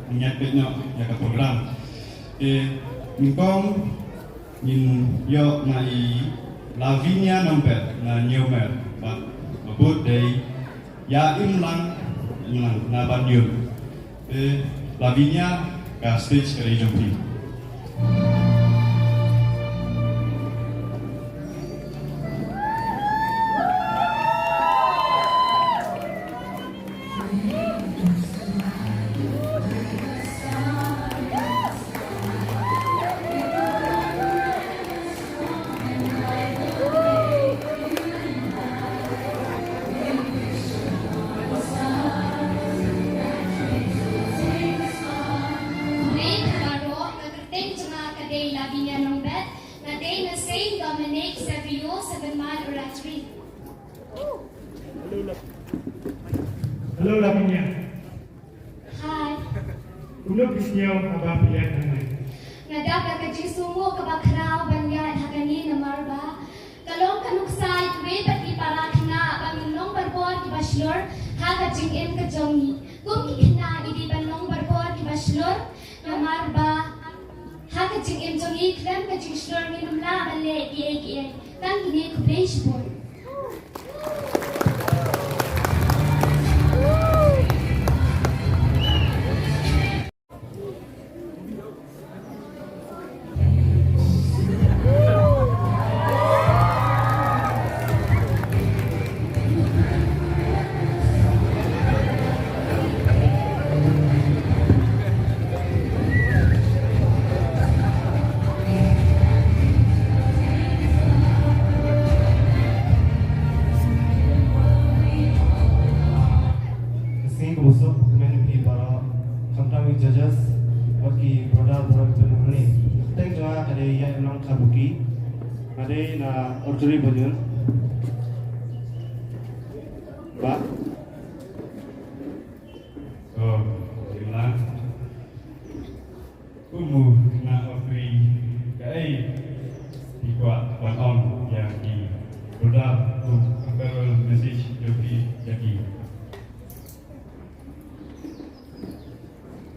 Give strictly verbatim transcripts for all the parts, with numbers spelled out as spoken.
Ngiat peit noh ïa ka program. Te nyngkong ngin ïoh na i Lavinia Nongbet na Niewmer bad ka bud dei Ïa Imlang, Imlang na Banjul. Te Lavinia, ka stage ka dei jong phi. Khublei baroh, ka kyrteng jong nga ka dei Lavinia Nongbet, nga dei na Saint Dominic Savio Seven Mile Oratory. Hello, Lavinia. Hi. Kumno phi sngew haba phi ïaid hangne? Nga dap da ka jingsngewnguh kaba khraw ban ïaid ha kane namar ba ka long ka nuksa ïa kiwei pat ki para khynnah ba ngin long barabor kiba shlur ha ka jingim ka jong ngi. Kum ki khynnah ngi dei ban long barabor kiba shlur namar ba ha ka jingim jong ngi khlem ka jingshlur ngin ym lah ban leh kiei kiei. Tang kine, khublei shibun. Ka sngi kaba suk, kmen ïa phi baroh, khamtam ki judges bad ki brother baroh kiba don hangne. Ka kyrteng jong nga ka dei Ïa Imlang Kharbuki. Nga dei na Oratory Banjul. Bah. Oh, Imlang. Kum u khynnah Oratory, kaei phi kwah ban ong ïa ki brother, kum ka farewell message jong phi ïa ki?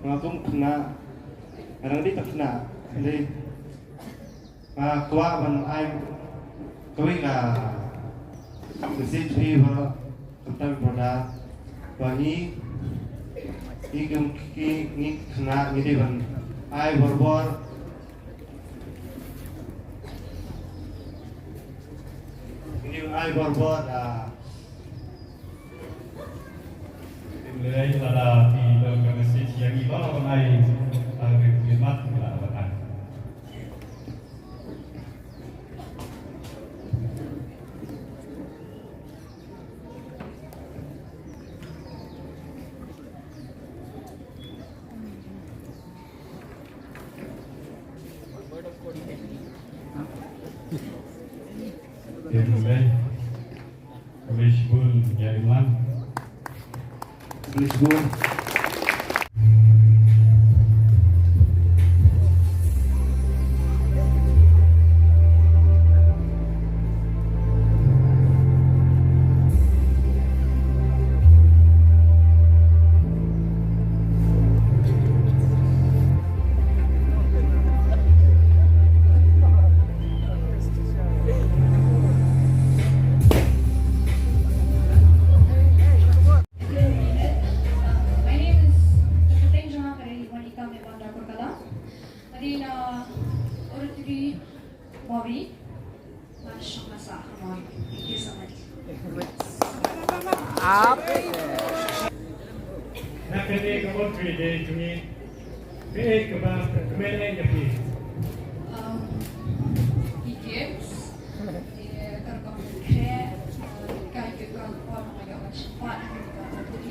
Nga kum khynnah, nga dang dei tang khynnah, dei. Nga kwah ban ai kawei ka message phi baroh, khamtam ki brother, ba ngi, ngi kum ki, ngi khynnah ngi dei ban ai barabor, ngi dei ban ai barabor, ah, Te lada phi don ka message ïa ngi baroh ban ai ha ka khlieh mat, phi lah ban ai. Te khublei. Khublei shibun ïa i man. Khublei shibun. My name is Doctor Teng Jong, ka dei Monica Mebon Dakurkala. Ka dei na Oratory Mawri. Nga shong ka sah ha Mawri. Thank you so much. Up. Na kane ka Oratory Day jong ngi, kaei kaba kmen ïa phi? Um, ki games. Te ka rukom kynthei, eh, ka ïoh ka rukom, ka ïoh ka shympat, ka ïoh ka rukom.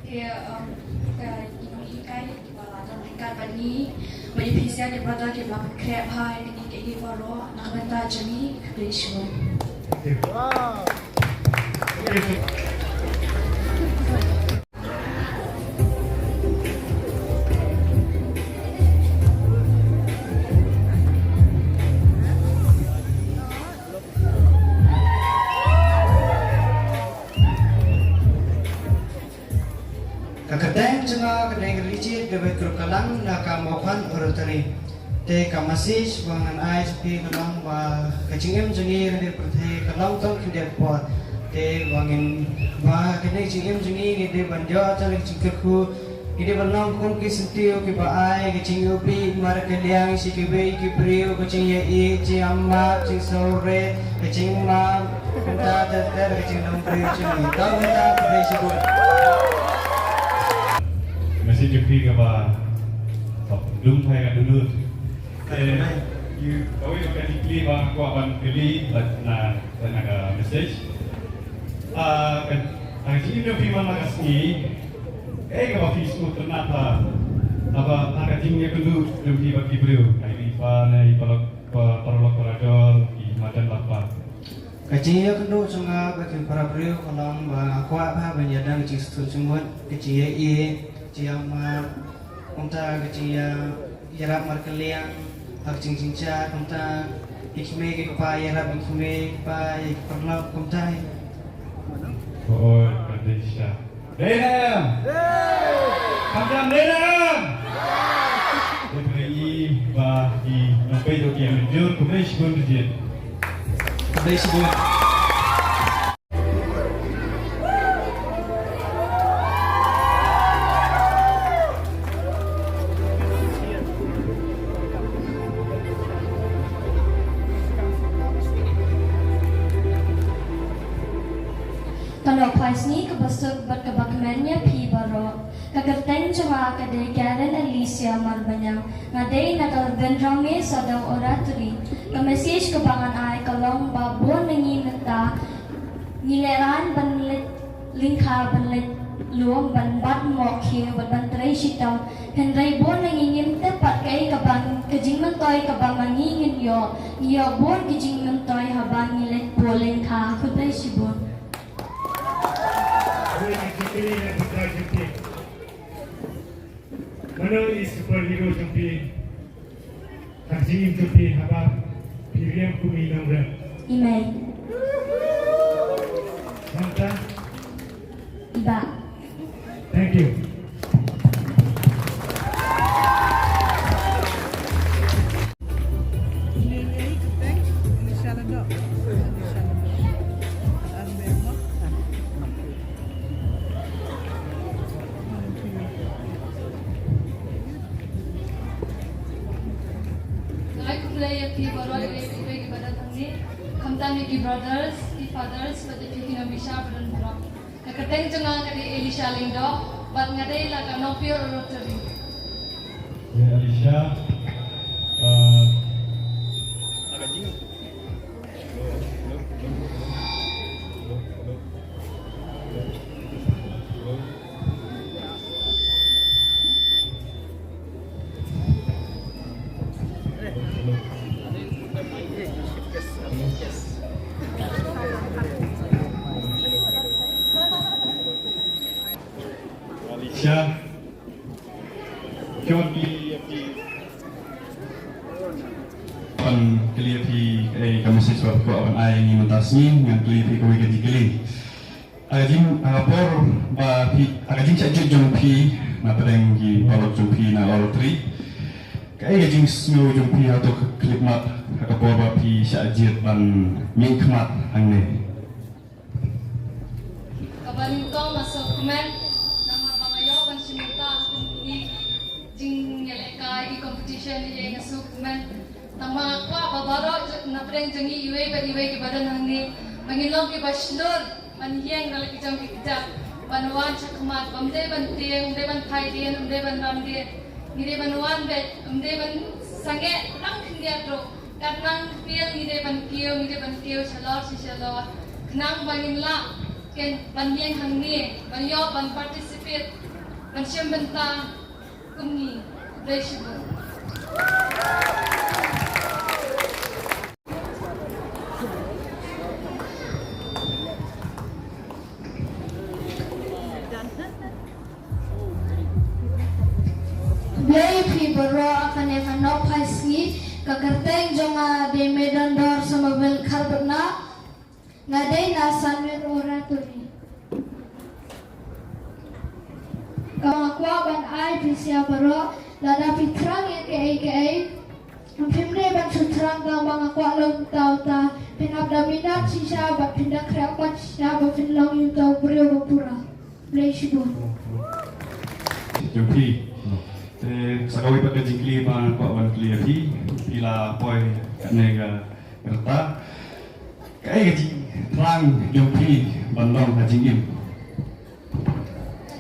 Te, um, ka, ki nonghikai kiba la don ryngkat bad ngi, bad ïa phi sha ki brother kiba la pynkhreh bha ïa kine kiei kiei baroh na ka bynta jong ngi, khublei shibun. Wow. Ka kyrteng Teng jong nga ka dei ka Richard David Krukalang na ka Mawphan Oratory. Te ka message ba ngan ai jong phi ka long ba ka jingim jong ngi ha kane ka pyrthei ka long tang khyndiat por. Te ba ngin, ba kane ka jingim jong ngi ngi dei ban ïoh tang ka jingkyrkhu, ngi dei ban long kum ki syntiew kiba ai ka jingïohi markylliang sha kiwei ki briew, ka jingïaieit, jingïamap, jingsngewrit, ka jingmap, kumta ter ter ka jinglong briew jong ngi. Kumta ka dei shibun. Message jong phi kaba, kaba dum phai ka dum lut. Eh, ïa kawei ka jingkylli ba kwah ban kylli, like, na, na ka message. Ah, ka, ka jingim jong phi man la ka sngi. Eh, kaba phi sngewtynnat ha, haba, ha ka jingïakynduh jong phi bad ki briew. Ka i pa ne i paralok, pa, paralok parajor, i madan bad pa. Ka jingïakynduh jong nga bad ki para briew ka long ba nga kwah bha ban ïada ka jingsngewthuh jingmut, ka jingïaieit, ka jingïamap, kumta ka jingïa, ïarap markylliang, ha ka jingjynjar, kumta ïa ki kmie ki kpa, ïarap ïa ki kmie ki kpa, ïa ki paralok, kumta. Hooid, ka dei shisha. Dei ne em? Dei! Khamtam dei ne em? Dei pyrshah ïa ba ki nongpeit ruh ki ïa mynjur, khublei shibun Bridget. Khublei shibun. Ka nongpeit sngi kaba suk bad kaba kmen ïa phi baroh. Ka kyrteng jong nga ka dei Karen Alicia Marbaniang. Nga dei na ka Benrangme Sawdong Oratory. Ka message kaba ngan ai ka long ba bun na ngi mynta ngi lehrain ban leit lyngkha, ban leit lum, ban bat mohkhiew bad ban trei shitom. Hynrei bun na ngi ngim tip pat kaei kaba, ka jingmyntoi kaba ma ngi ngin ïoh. Ngi ïoh bun ki jingmyntoi haba ngi leit bun lyngkha. Khublei shibun. Mano i superhero jong phi? Ka jingim jong phi haba phi riam kum i nongrem? I mei. Samta? I bah. Thank you. Ngai khublei ïa phi baroh ïa phi ba don hangne. Khamtam ïa ki brothers, ki fathers, bad ïa phi ki nongbishar ba don baroh. Ka kyrteng jong nga ka dei Elisha Lyngdoh, bad nga dei la ka Nongpyiur Oratory. Ïa Elisha, uh, Alisha. Jon ki, ki. Ban kylli ïa phi, eh, ka message ba kwah ban ai ngi mynta sngi, ngan kylli ïa phi kawei ka jingkylli. Ha ka jing, ha ka por ba phi, ha ka jingshah jied jong phi na pdeng ki paralok jong phi na Oratory, kaei ka jingsngew jong phi hato ka khyllipmat ha ka por ba phi shah jied ban mihkhmat hangne? Kaba nyngkong nga sngewkmen namar ba nga ïoh ban shim bynta ha kine ki jingïalehkai, ki competition, ïa nga sngewkmen. Tangba nga kwah ba baroh na pdeng jong ngi iwei pa iwei kiba don hangne ba ngin long kiba shlur ban ïeng da la ki jong ki kjat, ban wan shakhmat, bym dei ban tieng, ym dei ban phai dien, ym dei ban ram dien. Ngi dei ban wan beit, ym dei ban sangeh tang khyndiat ruh. Kat nang tieng ngi dei ban kiew, ngi dei ban kiew shalor shi shalor. Khnang ba ngin lah ken ban ïeng hangne, ban ïoh ban participate, ban shim bynta. Kum ngi, khublei shibun. Khublei phi baroh ha kane ka nohphai sngi, ka kyrteng jong nga dei Medondor Somavil Kharbetna. Nga dei na Sunway Oratory. Ka nga kwah ban ai phi sha baroh, lada phi thrang ïa kaei kaei, phim dei ban shu thrang tang ba nga kwah long uta uta, phin hap da minot shisha bad phin da khreh pat shisha ba phin long ïa uta u briew ba pura. Khublei shibun. Jong phi. Te sa kawei pat ka jingkylli ba nga kwah ban kylli ïa phi. Phi la poi kane ka rta. Kaei ka jingthrang jong phi ban long ha jingim?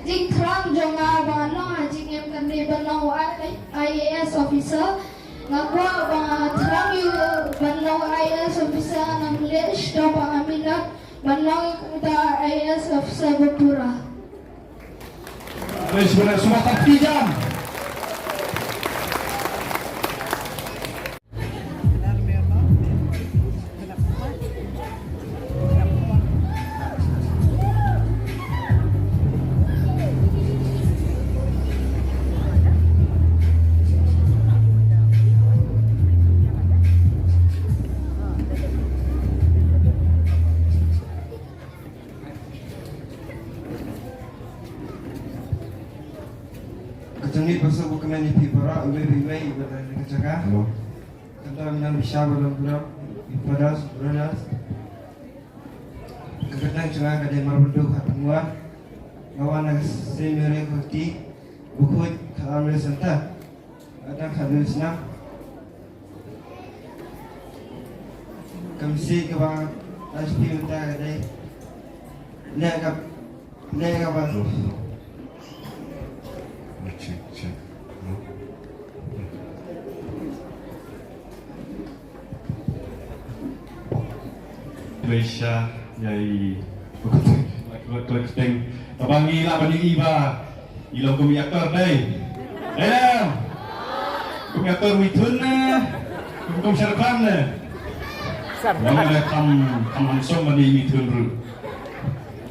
Jingthrang jong nga ba nga long ha jingim kan dei ban long u I A S officer. Nga kwah ba nga thrang ïa u ban long u I A S officer, nga leh shitom ba nga minot ban long uta I A S officer ba pura. Please, boleh semua tak jam. Ka jingmih ba suk ba kmen ïa phi baroh, iwei pa iwei iba don ha ka jaka. Hello. Khamtam ïa nang bishar ba long burom, i fathers, brothers. Ka kyrteng jong nga ka dei Marbyndu Khatphang War. Nga wan na ka Saint Mary Khuti, Bakhuid, Khatar Mary Center. Nga dang khatlai snem. Ka mynsiem kaba nga ai sha phi mynta ka dei, leh ka, leh kaba. Check, check. Malaysia, ïa i. Kaba ngi lah ban ïohi ba i long kum i actor dei. Dei ne? Kum i actor Mithun ne? Kum, kum Shah Rukh Khan ne? Shah Rukh Khan. Long ne kham, kham handsome ban ïa i Mithun ruh.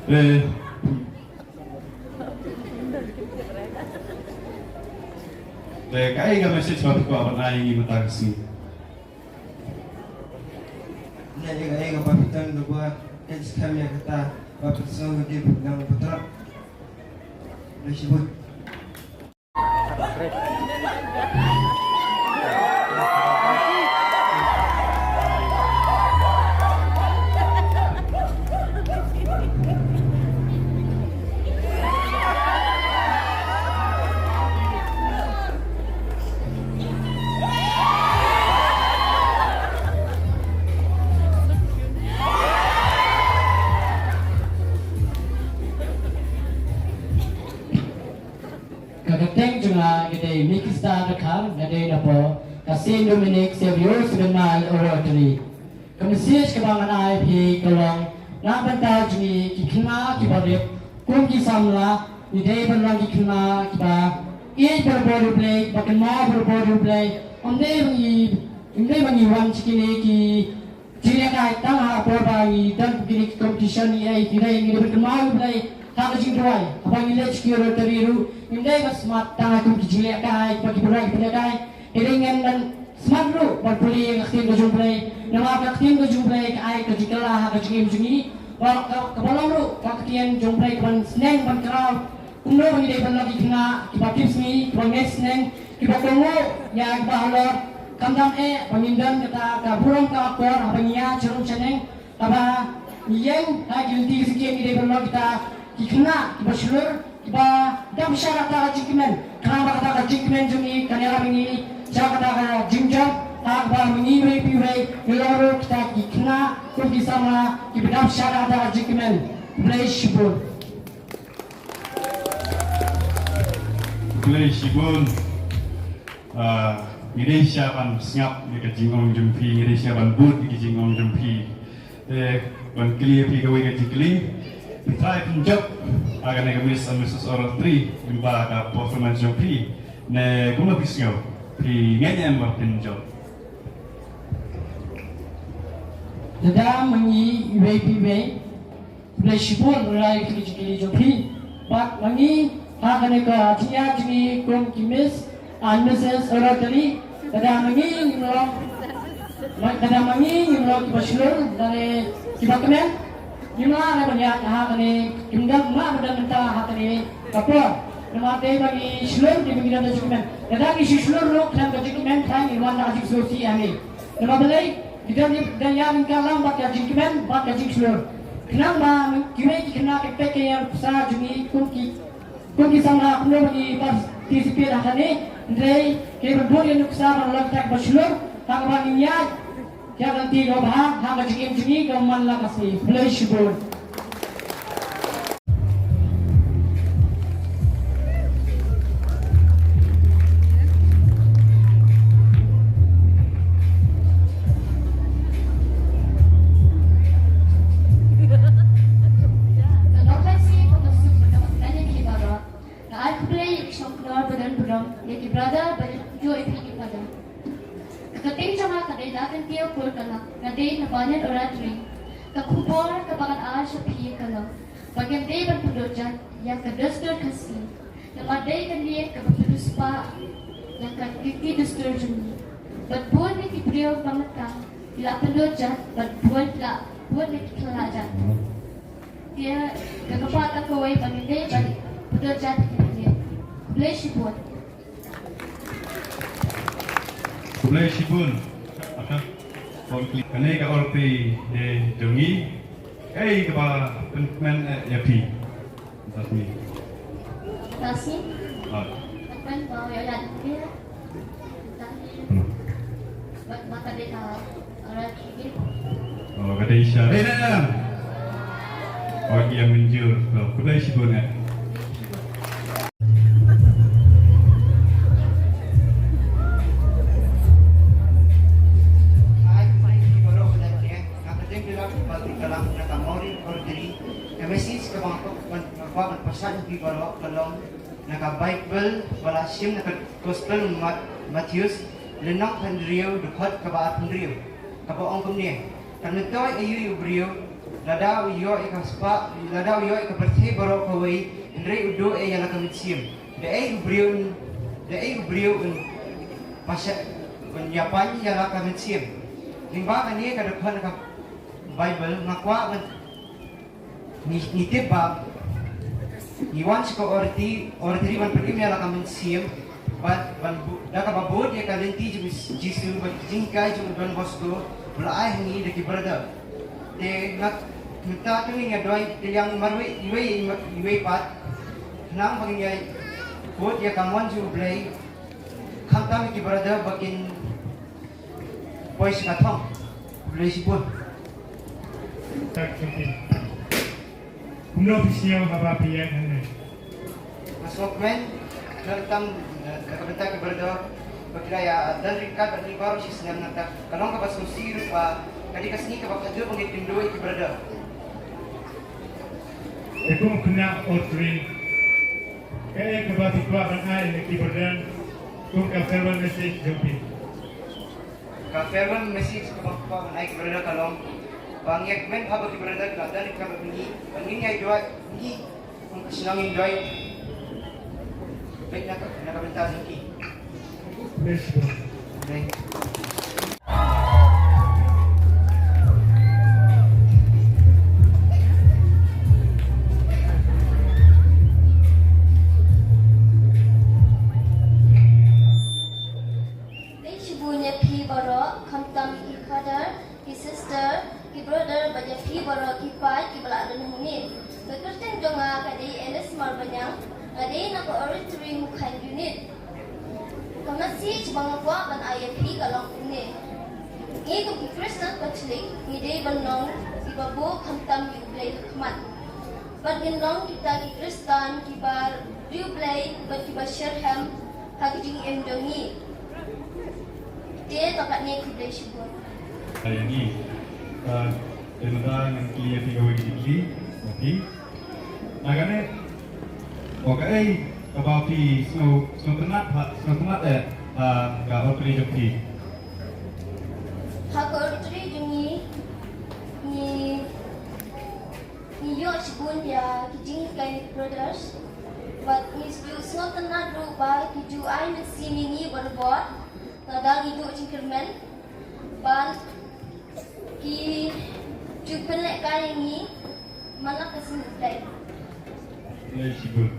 Dei. Te kaei ka message ba phi kwah ban ai ïa ngi mynta ka sngi? Leh ïa kaei kaba phi don kaba kan skhem ïa kata ba pynsngew ïa ki ba dang butrak. Khublei shibun. Ka kyrteng jong nga ka dei Mikista Dkhar, nga dei na poh ka Saint Dominic Saviour Seven Mile Oratory. Ka message kaba ngan ai phi ka long, na ka bynta jong ngi ki khynnah kiba rit kum ki samla, ngi dei ban long ki khynnah kiba ïeit barabor ïa U Blei, ba kynmaw barabor ïa U Blei. Ym dei ba ngi, ym dei ba ngi wan sha kine ki jinglehkai tang ha por ba ngi don kine ki competition, ngi ai, ngi dei, ngi dei ban kynmaw ïa U Blei ha ka jingduwai. Haba ngi leit sha ki oratory ruh, ngim dei ban smat tang ha kum ki jinglehkai, ba ki briew ki lehkai. Hynrei ngin nang smat ruh ban pule ïa ka ktien ka jong U Blei. Namar ka ktien ka jong U Blei ka ai ka jingkylla ha ka jingim jong ngi. Bad ka, kaba long ruh ka ktien jong U Blei kaban sneng ban khraw. Kumno ba ngi dei ban long ki khynnah kiba tipsngi, kiba ngeit sneng, kiba kohnguh ïa kiba halor. Khamtam eh ba ngin don kata ka burom ka akor haba ngi ïaid sharum shaneng. Kaba ngi ïeng ha ki lynti ki syngkien, ngi dei ban long kita ki khynnah kiba shlur, kiba dap sha kata ka jingkmen. Khnang ba kata ka jingkmen jong ngi kan ïarap ïa ngi sha kata ka jingjop, ha kaba ma ngi iwei pa iwei ngi long ruh kita ki khynnah kum ki samla kiba dap sha kata ka jingkmen. Khublei shibun. Khublei shibun. Ah, ngi dei sha ban sngap ïa ka jingong jong phi, ngi dei sha ban bud ïa ka jingong jong phi. Te ban kylli ïa phi kawei ka jingkylli. Phi trai pynjop ha kane ka Miss and Missus Oratory, lyngba ka performance jong phi, ne kumno phi sngew? Phi ngeit ne em ba pynjop? Lada ma ngi iwei pa iwei, Khublei shibun, Rai, kine ki jingkylli jong phi. Bad ma ngi ha kane ka jingïaid jong ngi kum ki Miss and Missus Oratory, lada ma ngi ngim long, ma, lada ma ngi ngim long kiba shlur lane kiba kmen, ngim lah ban ïaid ha kane, ngim lah ban don mynta ha kane ka por. Namar dei ba ngi shlur dei ba ngi don da jingkmen. Lada ngi shu shlur ruh khlem ka jingkmen, khlem ngi wan da ka jingsngewsih ïa ngi. Namar balei? Ngi don, ngi don ïa ngi ka lang bad ka jingkmen bad ka jingshlur. Khnang ba kiwei ki khynnah ki peit ïa ka nuksa jong ngi kum ki, kum ki samla kumno ba ngi participate ha kane. Hynrei ki ban bud ïa ka nuksa ban long kita kiba shlur, ha kaba ngin ïaid ïa ka lynti kaba bha ha ka jingim jong ngi kaba man la ka sngi. Khublei shibun. Nga ai khublei ïa ki shongknor ba don burom, ïa ki brother bad ïa ki father. Ka kyrteng jong nga ka dei Davintia Purkala, nga dei na Banyan Oratory. Ka khubor kaba ngan ai sha phi ka long ba ngan dei ban pyndonkam ïa ka dustur Khasi. Namar dei kane kaba pyndonkam ïa ka riti dustur jong ngi. Bad bun na ki briew ba mynta ki la pyndonkam, bad bun la, bun na ki khlajat. Te ka kyrpad kawei ba ngin dei ban pyndonkam ïa ki briew. Khublei shibun. Khublei shibun. Aka, kane ka oratory jong ngi. Kaei kaba pynkmen, eh, ïa phi? Tasni. Tasni? Ah. Pynkmen ba ïa ïa phi. Tasni. Hmm. Ba, ba ka dei ka oratory. Oh, ka dei sha. Eh, dah. Oh, ïa mynjur. Oh, khublei shibun, eh. Hi, phi baroh, nga kyrteng Philip Balti Kalang, na ka Maori Oratory. Ka message kaba nga kwah ban, nga kwah ban pass on ïa phi baroh ka long na ka Baibl ba la shim na ka Gospel Mat-, Mathaios, lynnong khathynriew, dkhot kaba arphew hynriew. Kaba ong kumne: Kan myntoi aïu ïa u briew, lada u ïoh ïa ka spah, lada u ïoh ïa ka pyrthei baroh kawei, hynrei u duh ei ïa la ka mynsiem? Da ei u briew, da ei u briew un pynshai, un ïapaiñ ïa la ka mynsiem? Lyngba kane ka dkhot na ka Baibl, nga kwah ban ngi, ngi tip ba ngi wan sha ka oratory, oratory ban pynim ïa la ka mynsiem, bad ban bu-, da kaba bud ïa ka lynti jong u Jisu bad ki jinghikai jong u Don Bosco ba la ai ha ngi da ki brother. Te nga, mynta to ngin ïa duwai kylliang marwei, iwei, iwei pat, khnang ba ngin ïa bud ïa ka mon jong u Blei, khamtam ïa ki brother ba kin poi sha ka thong. Khublei shibun. Kumno phi sngew haba phi ïaid hangne? Nga sngewkmen, khamtam, eh, na ka bynta ki brother ba ki la ïa don ryngkat bad ngi baroh shi snem, nangta ka long kaba sngewsih ruh ba ka dei ka sngi kaba khatduh ba ngin ïakynduh ïa ki brother. Te kum u khynnah oratory, kaei kaba phi kwah ban ai ïa ki brother kum ka farewell message jong phi? Ka farewell message kaba nga kwah ban ai ki brother ka long ba ngi ïakmen bha ba ki brother ki la don ryngkat bad ngi, ba ngin ïa duwai ngi kum ka shnong, ngin duwai beit na ka, na ka bynta jong ki. Thank you. Khublei shibun ïa phi baroh, khamtam ïa ki father, ki sister, ki brother, bad ïa phi baroh ki paid kiba la don hangne. Ka kyrteng jong nga ka dei Alice Marbaniang, nga dei na ka Oratory Mukhain Unit. Ka message ba nga kwah ban ai ïa phi ka long kumne: Ngi kum ki Khristan Katholik ngi dei ban long kiba buh khamtam ïa U Blei ha khmat. Bad ngin long kita ki Khristan kiba riewblei bad kiba shitrhem ha ka jingim jong ngi. Te tang katne, khublei shibun. Ïa ngi, ah, te mynta ngan kylli ïa phi kawei ka jingkylli, ïa phi. Na kane, o kaei kaba phi sngew, sngewtynnat, ha, sngewtynnat eh ha ka oratory jong phi? Ha ka oratory jong ngi, ngi Ngi ïoh shibun ïa ki jinghikai na ki brothers. Bad ngi ju sngewtynnat ruh ba ki ju ai mynsiem ïa ngi barabor lada ngi duh jingkyrmen. Bad ki ju pynlehkai ïa ngi man la ka sngi U Blei. Khublei shibun.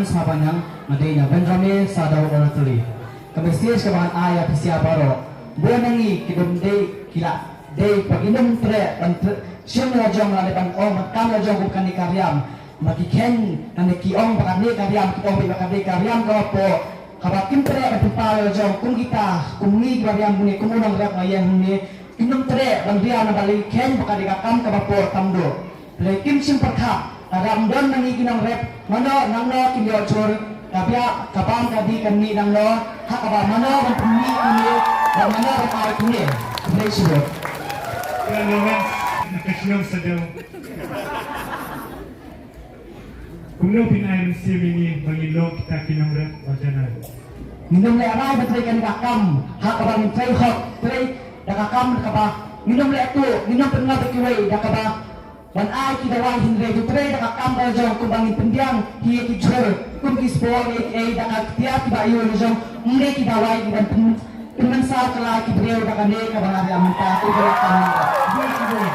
Sa ba nang nga dei na Benjamin Sadau Oratory. Ka message kaba ngan ai ïa phi sha baroh. Bun na ngi ki dum dei ki la dei ba ngin ym treh ban treh shim la jong la ban ong ban kam la jong kum kane ka riam. Ma ki kheiñ kane ki ong ba kane ka riam ki ong ba ka dei ka riam kaba pop. Kaba kim treh ban pynpaw la jong kum kita kum ngi kiba riam kumne kum u nongrep nga ïeng kumne. Kim nym treh ban riam na ba la kheiñ ba ka dei ka kam kaba pop tam duk. Hynrei kim shym pyrkhat lada ym don na ngi ki nongrep mano nangno kim ïoh jur ka biah ka bam ka dih ka mih nangno ha kaba mano ban pynmih kumne bad mano ban ai kumne. Khublei shibun. Khublei shibun na ka shnong Sadau. Kumno phin ai mynsiem ïa ngi ba ngin long kita ki nongrep ba janai? Ngin ym leh rai ba trei kane ka kam ha kaba ngin trei hok, trei da ka kam kaba ngin ym leh tuh, ngin ym pynngop ïa kiwei da kaba ban ai ki dawai, hynrei to trei da ka kam ka jong kumba ngin pynbiang hi ïa ki jhur kum ki spor ei ei da ka ktien kiba ïoh la jong, ym dei ki dawai kiban pyn pynmynsaw kylla ki briew da kane kaba nga ïa mynta. Khublei shibun.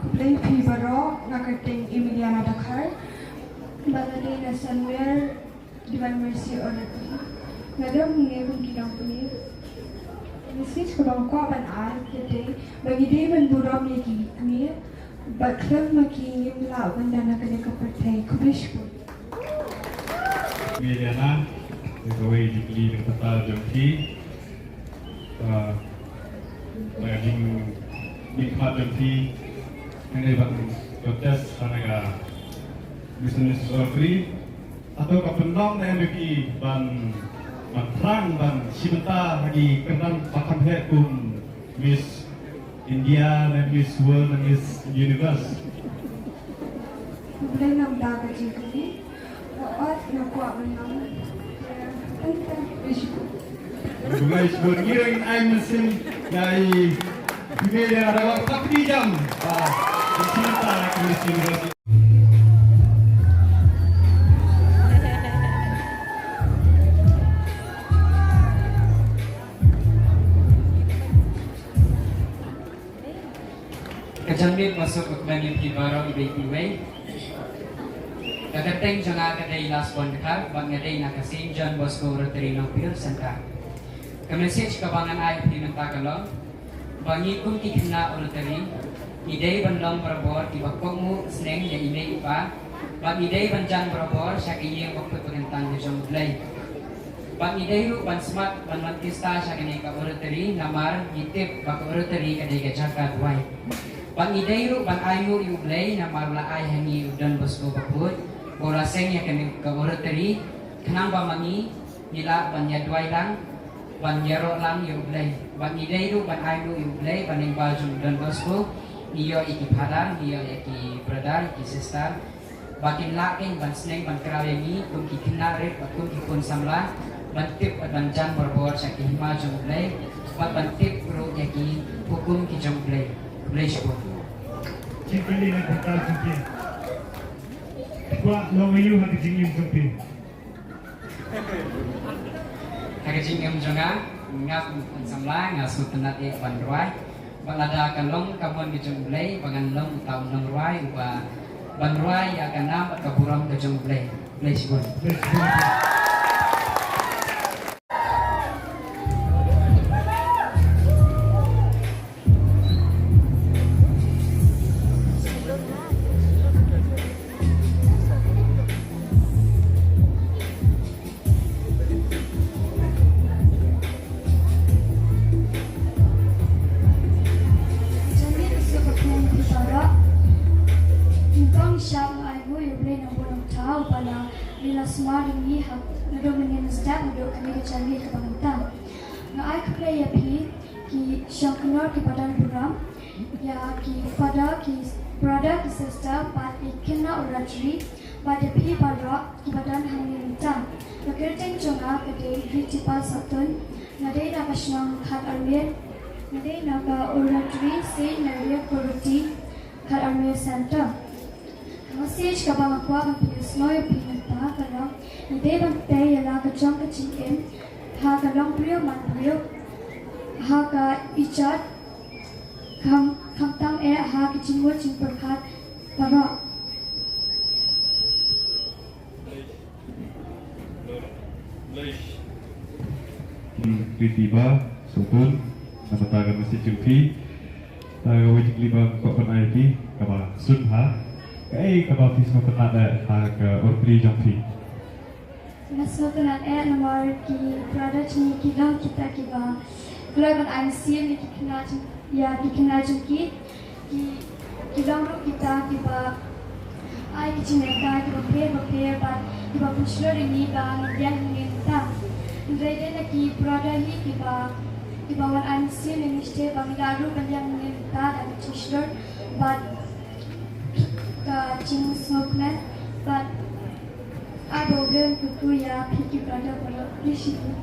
Khublei phi baroh, nga kyrteng Emiliana Dkhar. Bad nga dei na Samuel Divine Mercy Oratory. Nga dei hangne kum ki nongpynïaid. Message kaba nga kwah ban ai ka dei ba ngi dei ban burom ïa ki kmie bad khlem ma ki ngim lah ban don ha kane ka pyrthei. Khublei shibun. Emiliana, ïa kawei jingkylli kaba jong phi. Ah, ba jing, jingkhmat jong phi hangne ban contest ha kane ka Miss and Missus Oratory. Hato ka pynlong ne em ïa phi ban, ban thrang ban shim bynta ha ki kyrdan ba kham heh kum Miss India ne Miss World ne Miss Universe? Khublei namar ka jingkylli. Nga ot nga kwah ban ong, eh, tang tang, khublei shibun. Khublei shibun. Ngi ruh ngin ai mynsiem ïa i Emiliana da kaba pynjam. Ah, mynsiem ta ka mynsiem. Ka janmiet basuk ba kmen ïa phi baroh iwei pa iwei. Ka kyrteng jong nga ka dei Lasbon Dkhar, bad nga dei na ka Saint John Bosco Oratory Nongpyur Center. Ka message kaba ngan ai ïa phi mynta ka long ba ngi kum ki khynnah Oratory ngi dei ban long barabor kiba kohnguh sneng ïa i mei i pa, bad ngi dei ban jan barabor sha ka ïing bakhuid bakyntang ka jong U Blei. Bad ngi dei ruh ban smat ban wan kynsta sha kane ka Oratory namar ngi tip ba ka Oratory ka dei ka jaka duwai. Bad ngi dei ruh ban ainguh ïa U Blei namar u la ai ha ngi u Don Bosco bakhuid ba u la seng ïa kane ka Oratory khnang ba ma ngi ngi lah ban ïaduwai lang, ban ïaroh lang ïa U Blei. Bad ngi dei ruh ban ainguh ïa U Blei ba lyngba jong u Don Bosco ngi ïoh ïa ki phadar, ngi ïoh ïa ki brother, ïa ki sister. Ba kin lah kein ban sneng ban kraw ïa ngi kum ki khynnah rit bad kum ki khun samla ban tip bad ban jan barabor sha ki hima jong U Blei bad ban tip ruh ïa ki hukum ki jong U Blei. Khublei shibun. Jingkylli na ka bynta jong phi. Kwah long aïu ha ka jingim jong phi? Ha ka jingim jong nga, nga kum u khun samla nga sngewtynnat eh ban rwai. Bad lada ka long ka mon ka jong U Blei ba ngan long uta u nongrwai uba ban rwai ïa ka nam bad ka burom ka jong U Blei. Khublei shibun. Janmiet basuk bakhuid ïa phi baroh. Nyngkong shap nga ainguh ïa U Blei Nongbuh Nongthaw ba la, la sumar ïa ngi ha, naduh mynnin step haduh kane ka janmiet kaba mynta. Nga ai khublei ïa phi ki shongkynnoh kiba don burom, ïa ki father, ki brother, ki sister, bad ki khynnah Oratory, bad ïa phi baroh kiba don hangne mynta. Ka kyrteng jong nga ka dei Ritipal Satun, nga dei na ka shnong Khatarmir, nga dei na ka Oratory Saint Maria Goretti, Khatarmir Centre. Ka message kaba nga kwah ban pynsngew ïa phi mynta ka long, ngi dei ban tei ïa la ka jong ka jingim ha ka longbriew manbriew, ha ka ijat, kham, khamtam eh ha ka jingmut jingpyrkhat baroh. Ritipal Satun, namar ka message jong phi. Te kawei ka jingkylli ba nga kwah ban ai ïa phi kaba sngewbha, kaei kaba phi sngewtynnat eh ha ka Oratory jong phi? Nga sngewtynnat eh namar ki brother jong ngi ki long kita kiba kloi ban ai mynsiem ïa ki khynnah jong, ïa ki khynnah jong ki. Ki, ki long ruh kita kiba ai ki jingnang kiba pher ba pher bad kiba pynshlur ïa ngi ba ngin ïeng hangne mynta. Hynrei dei na ki brother hi kiba, kiba wan ai mynsiem ïa ngi shisha ba ngi lah ruh ban ïeng hangne mynta da ka jingshlur bad ka jingsngewkmen bad ai ba U Blei un kyrkhu ïa phi ki brother baroh. Khublei shibun.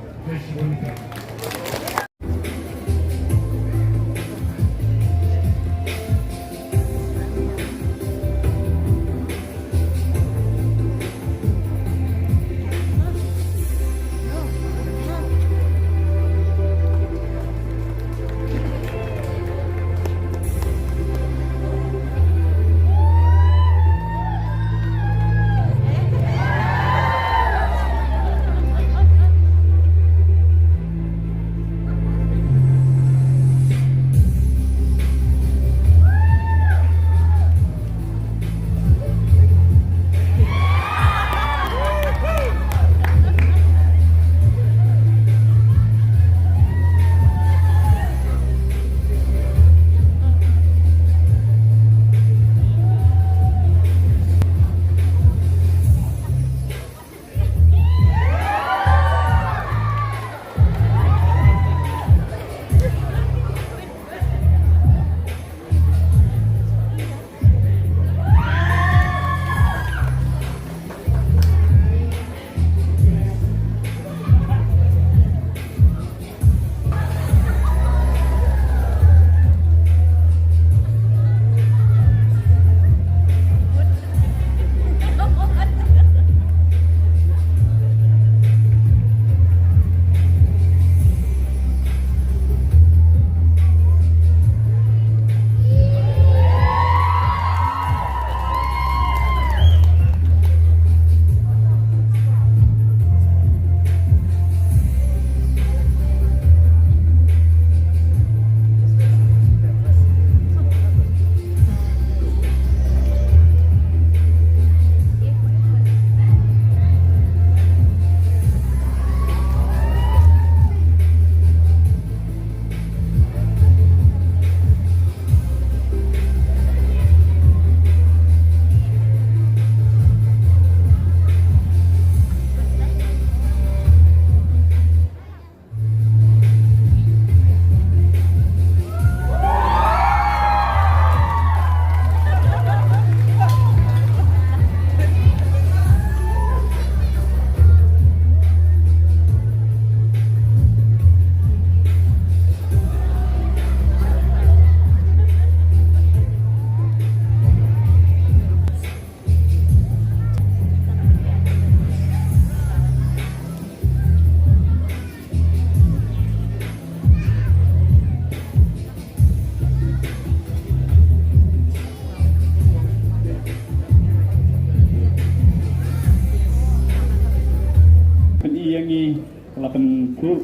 Pyn-i ïa ngi, ka la pynthut,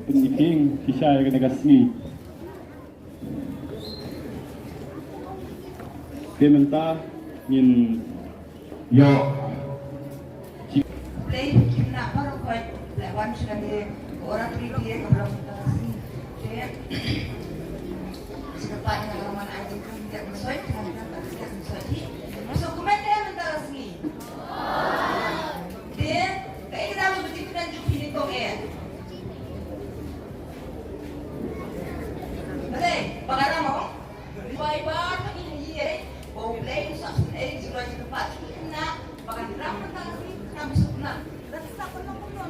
pyn-i ïa ngi shisha ïa kane ka sngi. Te mynta ngin ïoh. Blei, ki khynnah baroh khoit, leh wan sha kane ka oratory te kaba long mynta ka sngi. Te sha kata nga la wan ai jingkyrmen ïa ka mynsiem, te nga la wan ai jingkyrmen ïa ka mynsiem. So kumne mynta ka sngi. Te kaei ka daw ba jingkyrmen jong phi nyngkong eh? Balei? Ba nga ram mo? Bai ba ka ïing ïa ba U Blei u sa pyneh jingrai jingkyrpad ïa ki khynnah ba kan ram mynta ka sngi, kan suk na. Lada sa pynlong kumno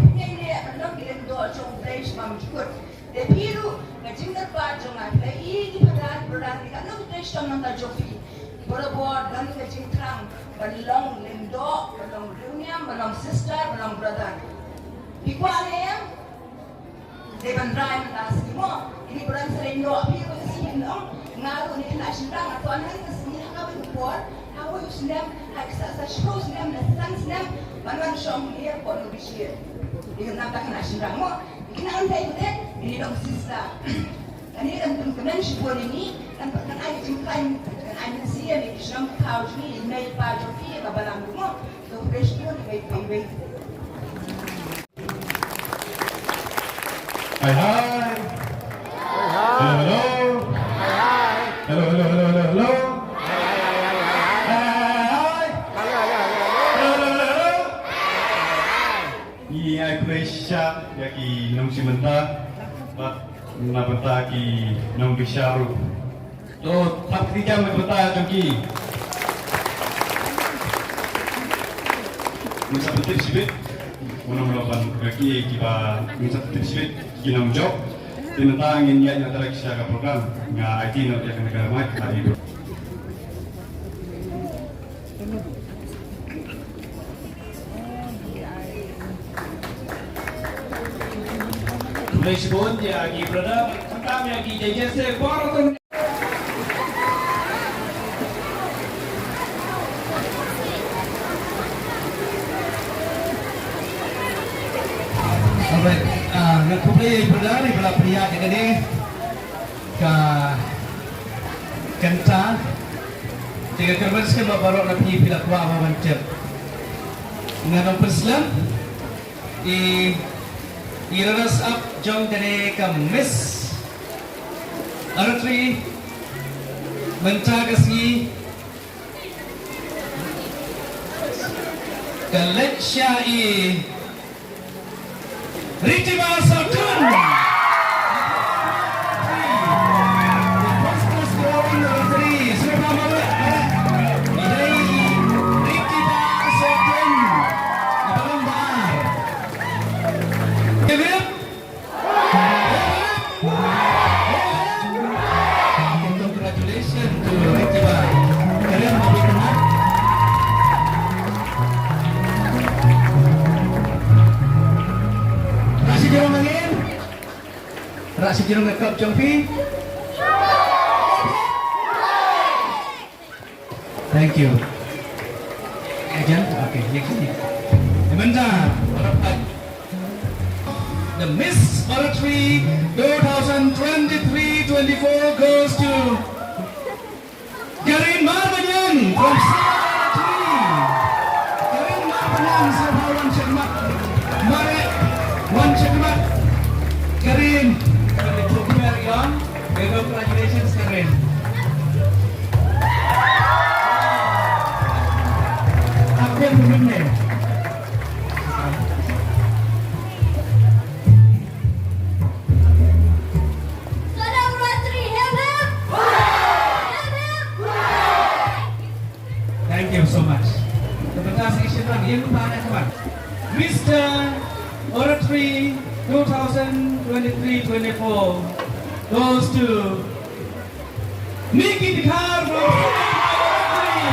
phi ïa leh ban long ki lyngdoh jong U Blei sha ba mynjur. Te phi ruh ka jingkyrpad jong nga, phi la ïohi ki pathar ki brother, ki katno ki trei shitom na ka bynta jong phi. Barabor don ka jingthrang ban long lyngdoh, ban long riewniam, ban long sister, ban long brother. Phi kwah ne em? Dei ban rai mynta sngi mo. Ini brother sa lyngdoh phi ko si hin ong. Nga ruh ni khynnah shynrang nga kwah na ka sngi ha kawei ka por, ha kawei u snem, ha ka sa, sa shiphew snem ne san snem ban wan shong ni ha ka por nong bishir. Ini namar ka khynnah shynrang mo. Ini khynnah ngan dei ko te, ini dong sister. Kane kan pynkmen shibun ïa ngi, kan, kan ai jingkhlaiñ, kan ai mynsiem ïa ki shnong ki thaw jong ngi, ïa i mei i pa jong ngi, ïa ka balang jong ngi. To khublei shibun ïa i mei i pa. Hai hai. Hello hello. Hello hello hello hello hello. Hai hai. Hello hello hello hello. Ngi ai khublei shibun ïa ki nongshim bynta bad na bynta ki nongbishar ruh. To thap kti jam na ka bynta jong ki. Ngin sa pyntip shibit. Mano mano ban ïa ki kiba ngin sa pyntip shibit ki nongjop. Te mynta ngin ïaid na direct sha ka program. Nga aiti noh ïa kane ka mic ha i bro. Khublei shibun ïa ki brother, khamtam ïa ki J J S A baroh. Alright, ah, nga khublei ïa ki brother, ïa ki brother pynïaid ïa kane ka kynta. Te nga kyrmen skhem ba baroh na phi phi la kwah ban tip. Ngan ong pynslem i, i runners up jong kane ka Miss Oratory mynta ka sngi ka leit sha i Ritiba Sotun. The fastest growing Riti, Ritiba Sotun. Give it up. Congratulations to Ritiba. Kalian mau bikin. Rah shi jrong angin. Rah shi jrong ka cup jong phi. Thank you. Ajan? Okay, next. Sebentar. The Miss Oratory two thousand twenty-three twenty-four goes to Garin Marbanyan from Sara Oratory, hip hip! Hip hip! Thank you so much. Mister Oratory two thousand twenty-three twenty-four goes to Nikki Dkhar from Oratory.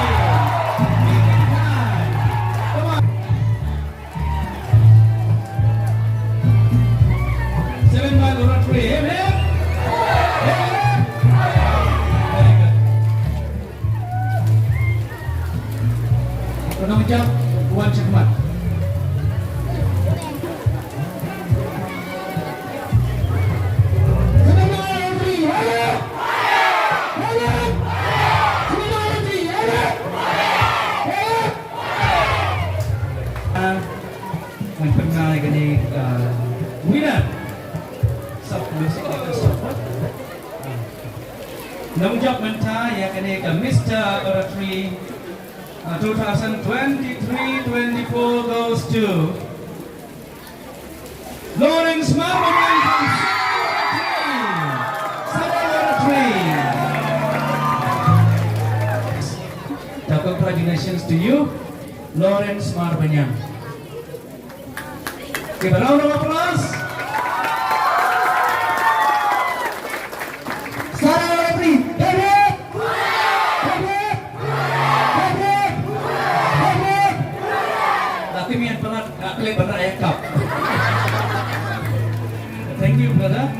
Nikki Dkhar. Come on. Seven Mile Oratory. Hip, hip. Hip, hip. Very good. Kano jump, one check mark. Ngan pynbna ïa kane, uh, winner. Sub, sub, sub, sub. Nongjop mynta ïa kane ka Mister Oratory, uh, two thousand twenty-three twenty-four goes to Lawrence Marbaniang from Sadar Oratory. Sadar Oratory. So congratulations to you, Lawrence Marbaniang. Give a round of applause. Sadar Oratory, hip hip! Hip hip! Hip hip! Hip hip! Lati mian palat, nggak klik benar ya, kap. Thank you, brother.